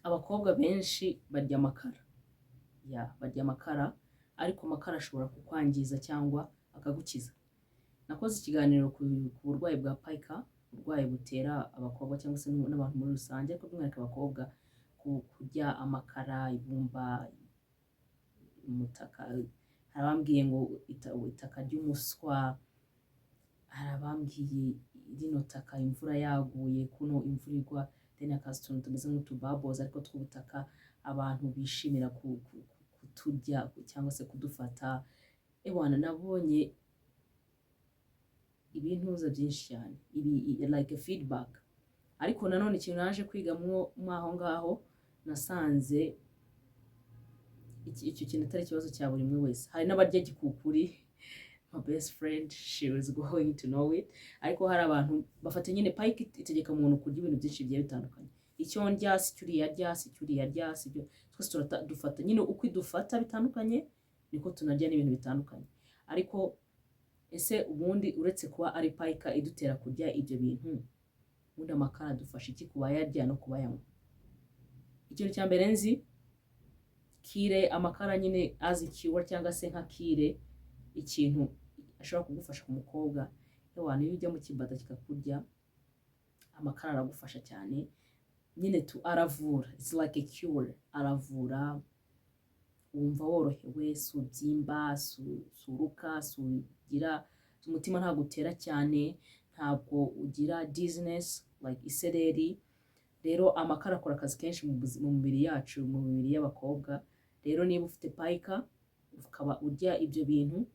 Abakobwa benshi barya amakara, ya, barya amakara, ariko amakara ashobora kukwangiza cyangwa akagukiza. Nakoze ikiganiro ku burwayi bwa pica, uburwayi butera abakobwa cyangwa se n'abantu muri rusange, ariko by'umwihariko abakobwa, kurya amakara, ibumba, umutaka. Hari abambwiye ngo itaka ry'umuswa, hari abambwiye rino taka imvura yaguye, kuno imvura igwa, then hakaza utuntu tumeze nk'utububbles ariko tw'ubutaka, abantu bishimira kuturya cyangwa se kudufata. Ewana, nabonye ibintuza byinshi cyane, ibi like a feedback. Ariko nanone ikintu naje kwiga mwo aho ngaho, nasanze icyo kintu atari ikibazo cya buri umwe wese. Hari n'abarya gikukuri. My best friend, she was going to know it. Ariko hari abantu bafata nyine pica itegeka umuntu kurya ibintu byinshi bigiye bitandukanye. Icyo ndya si cyo uriya arya, si cyo uriya arya, si byo twese dufata nyine. Uko idufata bitandukanye niko tunarya n'ibintu bitandukanye. Ariko ese ubundi, uretse kuba ari pica idutera kurya ibyo bintu, ubundi amakara adufasha iki ku bayarya no ku bayanywa? Ikintu cya mbere nzi, cure, amakara nyine azi cure cyangwa se nka cure, ikintu ashobora kugufasha ku mukobwa, ewana, iyo ujya mu kibada kikakurya, amakara aragufasha cyane nyine tu, aravura. It's like a cure, aravura, wumva worohewe, si ubyimba, si uruka, si ugira umutima ntabwo utera cyane, ntabwo ugira dizziness, like isereri. Rero amakara akora akazi kenshi mu mibiri yacu, mu mibiri y'abakobwa. Rero niba ufite pica ukaba urya ibyo bintu,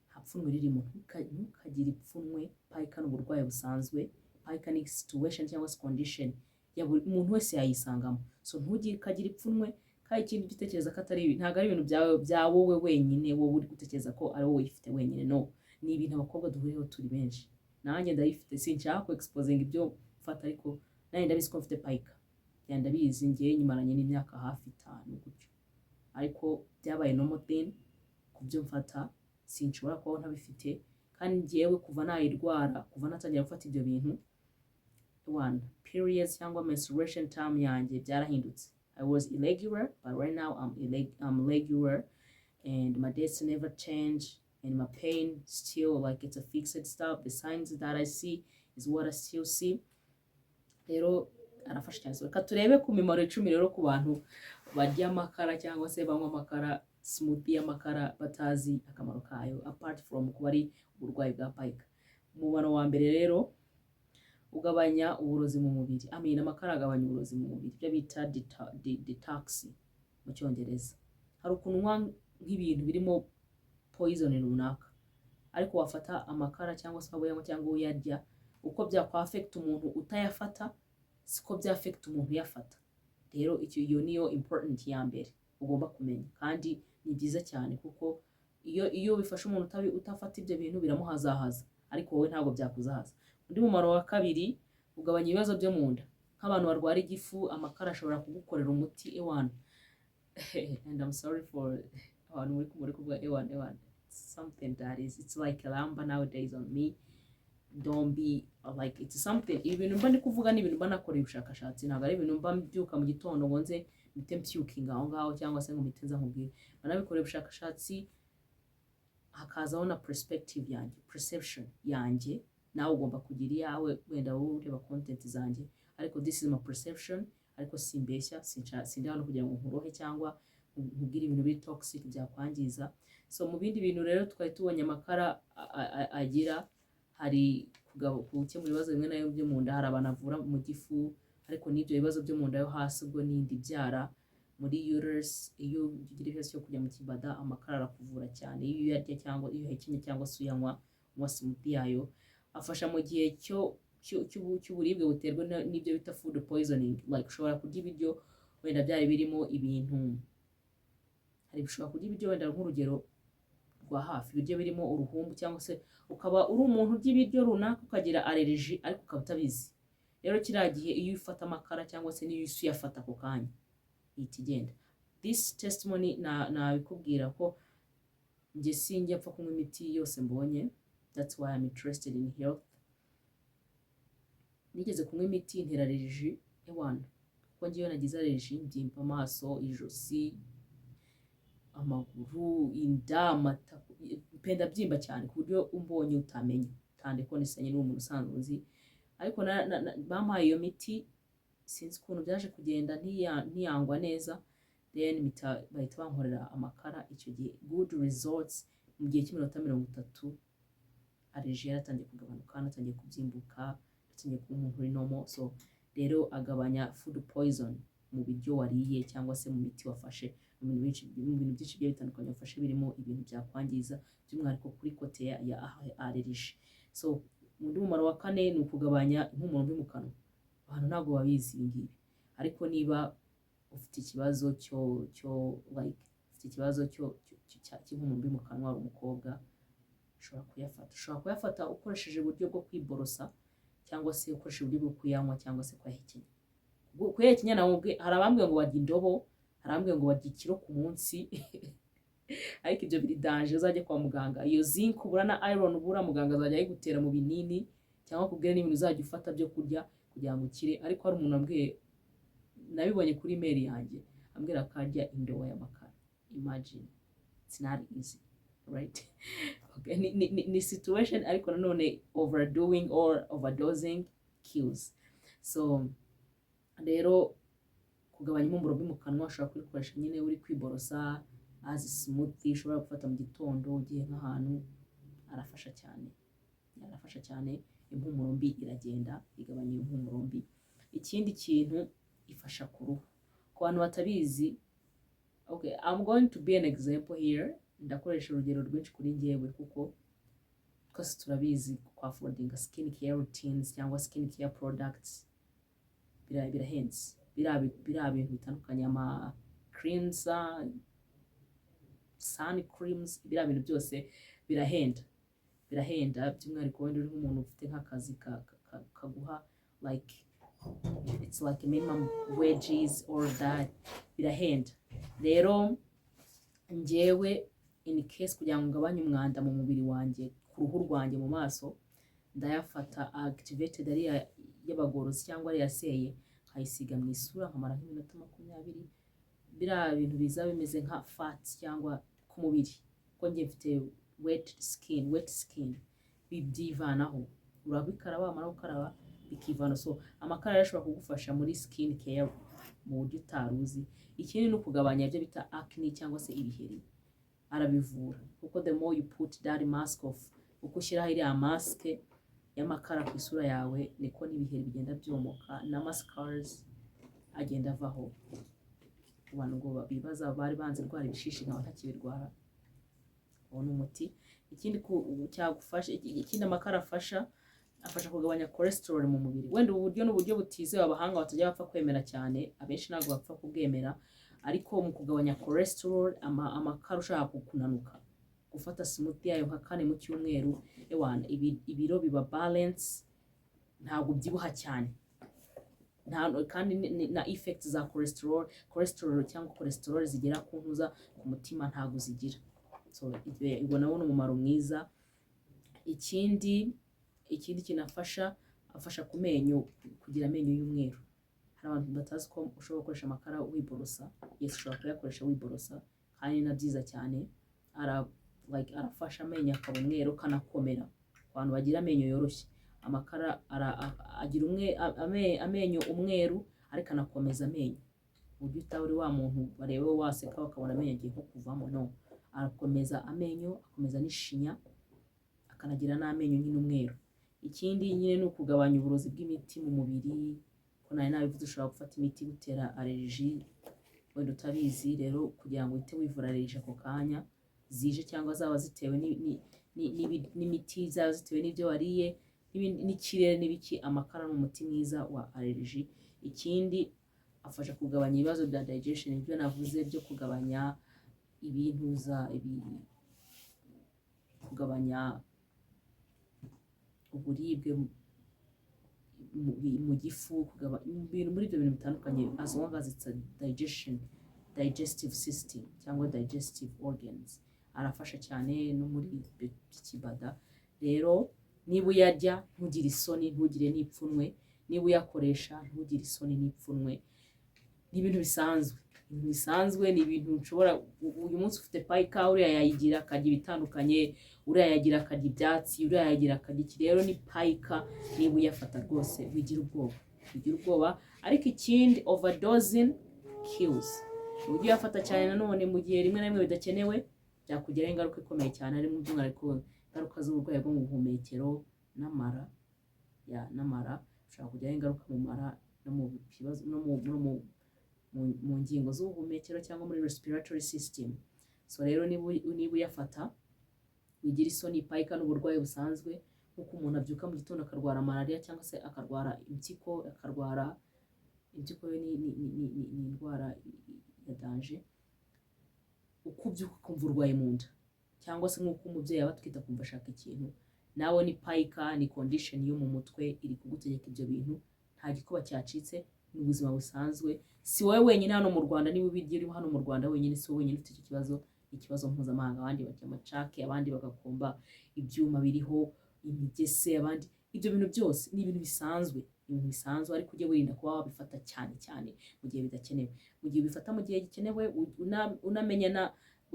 nta pfunwe ririmo. Ntukagire ipfunwe. Pica ni uburwayi busanzwe. Pica ni situation cyangwa se condition ya buri muntu wese yayisangamo. So ntugire ipfunwe. Kandi ikindi, ujye utekereza ko atari ibi, ntabwo ari ibintu byawe bya wowe wenyine, wowe uri gutekereza ko ari wowe uyifite wenyine. No, ni ibintu abakobwa duhuriyeho turi benshi. Nanjye ndayifite. Sinshaka ku exposing ibyo mfata, ariko nanjye ndabizi ko mfite pica. Ya, ndabizi, ngewe nyimaranye n'imyaka hafi 5 gutyo, ariko byabaye normal thing ku byo mfata. Sinshobora kubaho ntabifite. Kandi ngewe kuva nayirwara, kuva natangira gufata ibyo bintu, one periods cyangwa menstruation time yanjye byarahindutse. I was irregular, but right now I'm regular and my dates never change and my pain still, like, it's a fixed stuff. The signs that I see is what I still see. Rero arafasha cyane. So, reka turebe ku mimaro 10 rero ku bantu barya amakara cyangwa se banywa amakara, smoothie y'amakara, batazi akamaro kayo apart from kuba ari uburwayi bwa pica. Umumaro wa mbere rero, ugabanya uburozi mu mubiri. I mean, amakara agabanya uburozi mu mubiri, ibyo bita detox mu Cyongereza. Hari ukuntu unywa nk'ibintu birimo poison runaka, ariko wafata amakara cyangwa se waba uyanywa cyangwa uyarya, uko byakwaffecta umuntu utayafata siko byaffecta umuntu uyafata. Rero icyo, iyo niyo important ya mbere ugomba kumenya. Kandi ni byiza cyane kuko iyo bifasha umuntu utafata ibyo bintu, biramuhazahaza, ariko wowe ntabwo byakuzahaza. Undi mumaro wa kabiri, ugabanya ibibazo byo mu nda. Nk'abantu barwara igifu, amakara ashobora kugukorera umuti, ewana. And I'm sorry for abantu muri kuvuga ewana, ewana. It's something that is, it's like a lamba nowadays on me. Don't be like, it's something, ibi bintu mba ndi kuvuga ni ibintu mba nakoreye ubushakashatsi. Ntabwo ari ibintu mba mbyuka mu gitondo ngo nze mpite mpyukinga aho ngaho cyangwa se ngo mpite nza nkubwire. Mba nabikoreye ubushakashatsi, hakazaho na perspective yanjye, perception yanjye. Nawe ugomba kugira iyawe, wenda wowe ureba content zanjye, ariko this is my perception. Ariko simbeshya, sindi hano kugira ngo nkurohe cyangwa nkubwire ibintu biri toxic byakwangiza. So mu bindi bintu rero twari tubonye amakara agira, hari gukemura ibibazo bimwe na bimwe byo mu nda. Hari abantu avura mu gifu, ariko n'ibyo bibazo byo mu nda yo hasi, ubwo n'indi byara muri uterus. Iyo ugira ikibazo cyo kujya mu kibada, amakara arakuvura cyane iyo uyarya cyangwa iyo uhekenye cyangwa se uyanywa, unywa smoothie yayo. Afasha mu gihe cy'uburibwe buterwa n'ibyo bita food poisoning. Like, ushobora kurya ibiryo wenda byari birimo ibintu, hari ushobora kurya ibiryo wenda, nk'urugero rwa hafi, ibiryo birimo uruhumbu, cyangwa se ukaba uri umuntu urya ibiryo runaka ukagira allergy ariko ukaba utabizi. Rero kiriya gihe iyo ufata amakara cyangwa se n'iyo isi uyafata ako kanya, ihita igenda. This testimony nabikubwira ko njye sinjya mpfa kunywa imiti yose mbonye. That's why I'm interested in health. Nigeze kunywa imiti intera allergy, ewana, kuko Kuko ngewe nagize allergie, mbyimba amaso, ijosi, amaguru, inda, amatako, pe, ndabyimba cyane ku buryo umbonye utamenya utandekonesanye n'uwo muntu usanzwe uzi. Ariko bampaye iyo miti, sinzi ukuntu byaje kugenda, ntiyangwa neza, then bahita bankorera amakara. Icyo gihe good results, mu gihe cy'iminota 30 allergie yaratangiye kugabanuka, natangiye kubyimbuka, natangiye kuba umuntu uri normal. So rero agabanya food poison mu biryo wariye cyangwa se mu miti wafashe, mu bintu byinshi bigiye bitandukanye wafashe birimo ibintu byakwangiza, by'umwihariko kuri côté ya allergie. So undi mumaro wa kane ni ukugabanya impumuro mbi mu kanwa. Abantu ntabwo babizi ibi ngibi, ariko niba ufite ikibazo cyo like ufite ikibazo cy'impumuro mbi mu kanwa, uri umukobwa, ushobora kuyafata ukoresheje uburyo bwo kwiborosa, cyangwa se ukoresheje uburyo bwo kuyanywa, cyangwa se kuyahekenya. Kuyahekenya nawe ubwe, hari abambwiye ngo barya indobo, hari abambwiye ngo barya ikiro ku munsi, ariko ibyo biri danger. Uzajye kwa muganga, iyo zinc ubura na iron ubura, muganga azajya ayigutera mu binini cyangwa akubwire n'ibintu uzajya ufata byo kurya kugira ngo ukire. Ariko hari umuntu wambwiye, nabibonye kuri email yanjye, ambwira ko arya indobo y'amakara. Imagine, it's not easy, right? Okay. Ni situation, ariko nanone overdoing or overdosing kills. So rero kugabanya impumuro mbi mu kanwa, ushobora kubikoresha nyine uri kwiborosa, as smoothie ushobora gufata mu gitondo ugiye nk'ahantu. Arafasha cyane, arafasha cyane, impumuro mbi iragenda, igabanya impumuro mbi. Ikindi kintu, ifasha ku ruhu. Ku bantu batabizi, okay, I'm going to be an example here. Ndakoresha urugero rwinshi kuri njyewe, kuko twese turabizi, kwa affordinga skin care routines cyangwa skin care products birahenze. Biriya bintu bitandukanye, ama cleanser, sun creams, biriya bintu byose birahenda, birahenda, by'umwihariko wenda uri nk'umuntu ufite nk'akazi kaguha like it's like a minimum wages or that, birahenda. Rero njyewe in case kugira ngo ngabanye umwanda mu mubiri wanjye, ku ruhu rwanjye, mu maso, ndayafata activated, ariya y'abagorozi cyangwa ariya aseye, nkayisiga mu isura, nkamara nk'iminota 20. Biriya bintu biza bimeze nka fats cyangwa ku mubiri, kuko njye mfite wet skin, wet skin, bibyivanaho. Urabikaraba, wamara gukaraba bikivana. So amakara rero ashobora kugufasha muri skin care mu buryo utari uzi. Ikindi ni ukugabanya ibyo bita acne cyangwa se ibiheri, arabivura, kuko the more you put that mask of, uko ushyiraho iriya mask y'amakara ku isura yawe, niko n'ibiheri bigenda byomoka n'ama scars agenda avaho. Abantu ngo bibaza bari banze ndwara ibishishi, nkaba ntakibirwara, uwo ni umuti. Ikindi cyagufasha, ikindi amakara afasha, afasha kugabanya cholesterol mu mubiri. Wenda ubu buryo ni uburyo butizewe, abahanga batajya bapfa kwemera cyane, abenshi ntabwo bapfa kubwemera, ariko mu kugabanya cholesterol, amakara ushaka kunanuka, gufata smoothie yayo nka kane mu cyumweru, ewana ibiro biba balance, ntabwo ubyibuha cyane. Nta kandi na effect za cholesterol cyangwa cholesterol zigera ku ntuza, ku mutima, ntabwo zigira. So ibyo nawo ni umumaro mwiza. Ikindi kinafasha, afasha ku menyo, kugira amenyo y'umweru. Hari abantu batazi ko ushobora gukoresha amakara wiborosa. Yes, ushobora kuyakoresha wiborosa, kandi ni na byiza cyane. Like arafasha amenyo akaba umweru, kanakomera. Ku bantu bagira amenyo yoroshye, amakara agira amenyo umweru, ariko anakomeza amenyo ku buryo utaba uri wa muntu bareba waseka bakabona amenyo agiye nko kuvamo. No arakomeza amenyo, akomeza n'ishinya, akanagira n'amenyo nyine umweru. Ikindi nyine ni ukugabanya uburozi bw'imiti mu mubiri. Ko nari nabivuze, ushobora gufata imiti igutera allergie wenda utabizi. Rero kugira ngo uhite wivura allergie ako kanya zije, cyangwa zaba zitewe n'imiti, zaba zitewe n'ibyo wariye, n'ikirere n'ibiki, amakara ni umuti mwiza wa allergie. Ikindi, afasha kugabanya ibibazo bya digestion, ibyo navuze byo kugabanya ibintuza ibi, kugabanya uburibwe mu gifu, ibintu muri ibyo bintu bitandukanye, as long as it's a digestion, digestive system cyangwa digestive organs, arafasha cyane no muri ibyo by'ikibada. Rero niba uyarya, ntugire isoni, ntugire n'ipfunwe. Niba uyakoresha, ntugire isoni n'ipfunwe. Ni ibintu bisanzwe, ibintu bisanzwe, ni ibintu nshobora uyu munsi ufite pica, uriya yayigira akarya ibitandukanye, uriya yagira akarya ibyatsi, uriya yagira akarya iki. Rero ni pica, niba uyafata rwose wigira ubwoba, wigira ubwoba. Ariko ikindi, overdosing kills. Ujye uyafata cyane nanone mu gihe rimwe na rimwe bidakenewe, byakugiraho ingaruka ikomeye cyane, harimo by'umwihariko ingaruka z'uburwayi bwo mu buhumekero n'amara ya n'amara. Ushobora kugiraho ingaruka mu mara no mu kibazo no mu ngingo z'ubuhumekero cyangwa muri respiratory system. So rero niba uyafata, wigira isoni. Pica n'uburwayi busanzwe, nk'uko umuntu abyuka mu gitondo akarwara malariya cyangwa se akarwara impyiko. Akarwara impyiko yo ni indwara ya danger. Uko ubyuka ukumva urwaye mu nda, cyangwa se nk'uko umubyeyi aba atwite akumva ashaka ikintu, nawe ni pica, ni condition yo mu mutwe iri kugutegeka ibyo bintu. Nta gikuba cyacitse, ni ubuzima busanzwe. Si wowe wenyine hano mu Rwanda. Niba ubirya uri hano mu Rwanda wenyine, si wowe wenyine ufite icyo kibazo, ni ikibazo mpuzamahanga. Abandi barya amacake, abandi bagakomba ibyuma biriho imigese, abandi ibyo bintu byose ni ibintu bisanzwe, ni ibintu bisanzwe. Ariko ujye wirinda kuba wabifata cyane cyane mu gihe bidakenewe. Mu gihe ubifata mu gihe gikenewe, unamenya na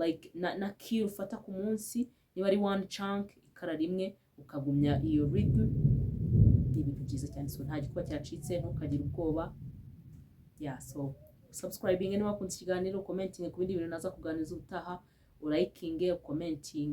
like na kilo ufata ku munsi, niba ari one chunk, ikara rimwe, ukagumya iyo rhythm, ni ibintu byiza cyane. So nta gikuba cyacitse, ntukagire ubwoba. Yeah, so subscribing niba wakunze ikiganiro, commenting ku bindi bintu naza kuganiriza ubutaha, urayikinge, commenting.